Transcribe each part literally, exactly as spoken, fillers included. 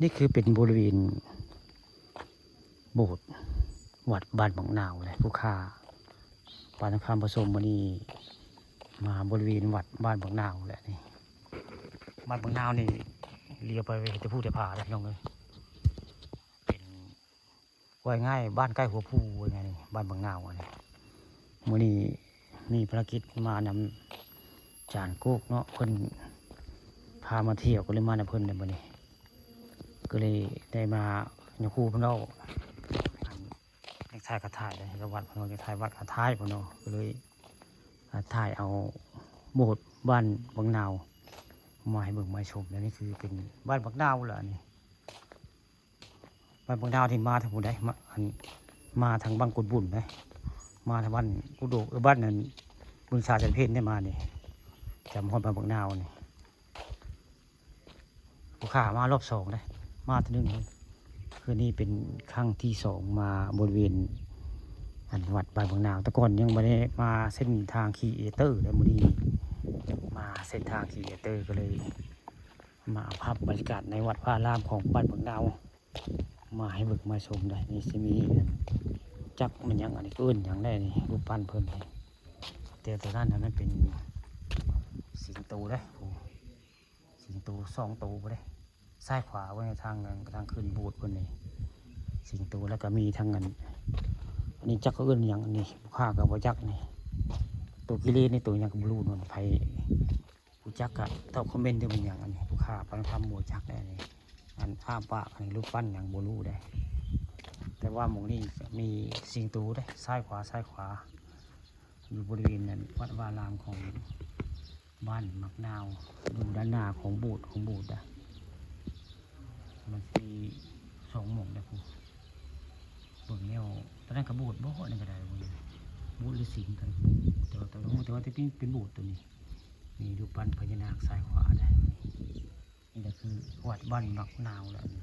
นี่คือเป็นบริเวณโบสถ์วัดบ้านบักนาวเลย ผู้ข้า ปานคำประสมวันนี้มาบริเวณวัดบ้านบักนาวแหละนี่ บ้านบักนาวนี่เลี้ยวไปเห็นแต่ภูแต่ผาเลยพี่น้องเอ้ย เป็น ว่าง่ายบ้านใกล้หัวภูว่าไงนี่ บ้านบักนาวอันนี้ มื้อนี้มีภารกิจมานำจานโกกเนาะ เพิ่นพามาเที่ยวก็เลยมานำเพิ่นในมื้อนี้ ก็เลยได้มา ยาคูเพิ่นเล่าอัน อยากถ่ายก็ถ่ายเลย แล้ววัดเพิ่นว่าอยากถ่ายวัดก็ถ่ายเพิ่นเนาะ ก็เลย อ่า ถ่ายเอาโบสถ์บ้านบักนาว มาให้เบิ่งมาให้ชม และนี่คือเป็นบ้านบักนาวเหรออันนี้ บ้านบักนาวที่มาทางผู้ใดมา อัน มาทางบ้านกุดบุญนะ มาทางบ้านกุดโดก เออ บ้านนั้น บึงสาจันเพนได้มานี่ จำฮอดบ้านบักนาวนี่ ผู้ข้ามารอบสองนะ มาเทื่อหนึ่ง คืนนี้เป็นครั้งที่สองมาบริเวณ อันวัดบ้านบักนาว แต่ก่อนยังบ่ได้มาเส้นทางครีเอเตอร์ แล้วมื้อนี้มาเส้นทางครีเอเตอร์ ก็เลย มาเอาภาพบรรยากาศในวัดวาอารามของบ้านบักนาว มาให้เบิ่งมาชมได้ นี่สิมีจักมันหยัง อันนี้ก็เอิ้นหยังได้นี่ รูปปั้นเพิ่นนี่ แต่ตัวนั้นน่ะมันเป็นสิงโตเด้ โอ้ สิงโตสองโตเด้ ซ้ายขวาไว้ทางนั้น ทางขึ้นโบสถ์เพิ่นนี่ สิงโต แล้วก็มีทางนั้น อันนี้จักเขาเอิ้นหยัง อันนี้ผู้ข้าก็บ่จักนี่ ตัวกิเลสนี่ตัวหยังก็บ่รู้นั่น ไผรู้จักก็ตอบคอมเมนต์เด้อ มันหยังอันนี้ ผู้ข้าปานคำบ่จักได้อันนี้ อันอ้าปาก อันนี้รูปปั้นหยังบ่รู้ได้ แต่ว่าหม่องนี้ก็มีสิงโตเด้ ซ้ายขวา ซ้ายขวา อยู่บริเวณนั้นวัดวาอารามของบ้านบักนาว อยู่ด้านหน้าของโบสถ์ ของโบสถ์อะ มันสิมีสองหม่องนะครู เบิ่งแล้ว ตอนนั้นก็โบสถ์บ่ นั่นก็ได้เบิ่ง โบสถ์หรือสิงห์ก็บ่รู้ แต่ว่า แต่ว่า แต่ว่าที่เป็น เป็นโบสถ์ตัวนี้ มีรูปปั้นพญานาคซ้ายขวาได้ นี่ก็คือวัดบ้านบักนาวแล้วนี่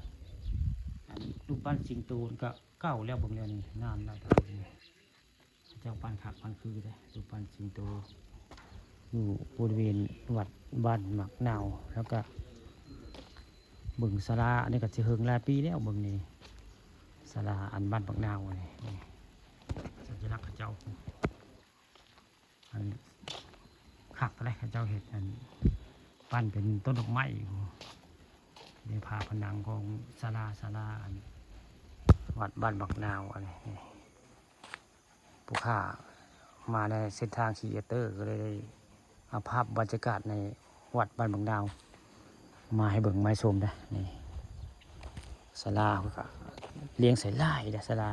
อันรูปปั้นสิงโตก็เก่าแล้ว เบิ่งแล้วนี่ นานแล้ว เจ้าปั้นคักปั้นคือเด้ รูปปั้นสิงโต อยู่บริเวณวัดบ้านบักนาว แล้วก็เบิ่งศาลา อันนี้ก็สิเฮิงหลายปีแล้ว เบิ่งนี่ ศาลาอันบ้านบักนาวนี่ นี่ สัญลักษณ์เขาเจ้า อันคักเลย เขาเจ้าเฮ็ดอัน ปั้นเป็นต้นดอกไม้อยู่ ในฝาผนังของศาลา ศาลาอันวัดบ้านบักนาวอันนี้ นี่ ผู้ข้ามาในเส้นทางครีเอเตอร์ ก็เลยได้เอาภาพบรรยากาศในวัดบ้านบักนาว มาให้เบิ่งมาให้ชมนะ นี่ ศาลาเพิ่นก็เรียงใส่หลายเด้อ ศาลา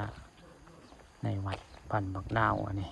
ในวัดบ้านบักนาวอันนี้